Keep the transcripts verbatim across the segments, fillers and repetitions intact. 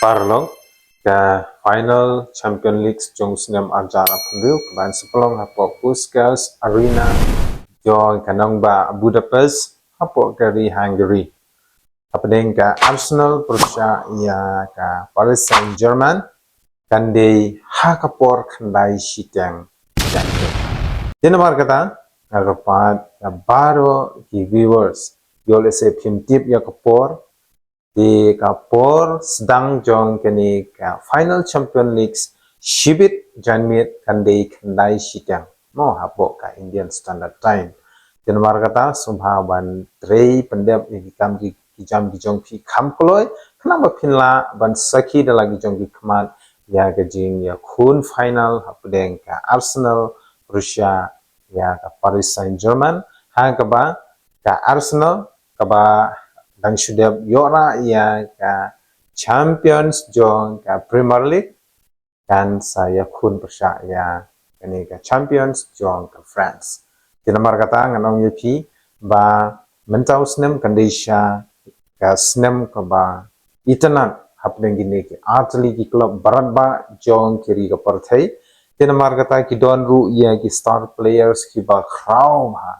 Paralok, ka final Champion League jong snem arhajar arphew hynriew ka ban sa pynlong hapoh Puskas Arena jong ka nongbah Budapest hapoh ka ri Hungary. Hapdeng ka Arsenal pyrshah ïa ka Paris Saint-Germain kan dei ha ka por khyndai shiteng. Te namar kata, nga kyrpad ïa baroh ki viewers, ïoh lehse phim tip ïa ka por, te ka por sdang jong kane ka final Champion League shibit janmiet kan dei khyndai shiteng mo hapoh ka Indian Standard Time. Te namar kata sngewbha ban trei pyndep ïa ki kam ki, ki jam ki jong phi kham kloi, khnang ba phin lah ban sakhi da la ki jong ki khmat ïa ka jingïakhun final hapdeng ka Arsenal pyrshah ïa ka Paris Saint-Germain, ha kaba ka Arsenal kaba dang shu dep ïoh rah ïa ka Champions jong ka Premier League kan sa ïakhun pyrshah ïa kane ka Champions jong ka France. Te namar kata ngan ong ïa phi ba mynta u snem kan dei sha ka snem kaba itynnad hapdeng kine ki artylli ki club baroh ba jong ki ri ka pyrthei. Te namar kata ki don ruh ïa ki star players kiba khraw bha,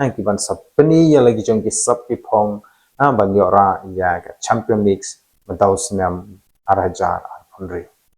ha, ki ban sa pyni ïa la ki jong ki sap ki phong, ha, ban ïoh rah ïa ka Champion League mynta u snem arhajar arphew hynriew.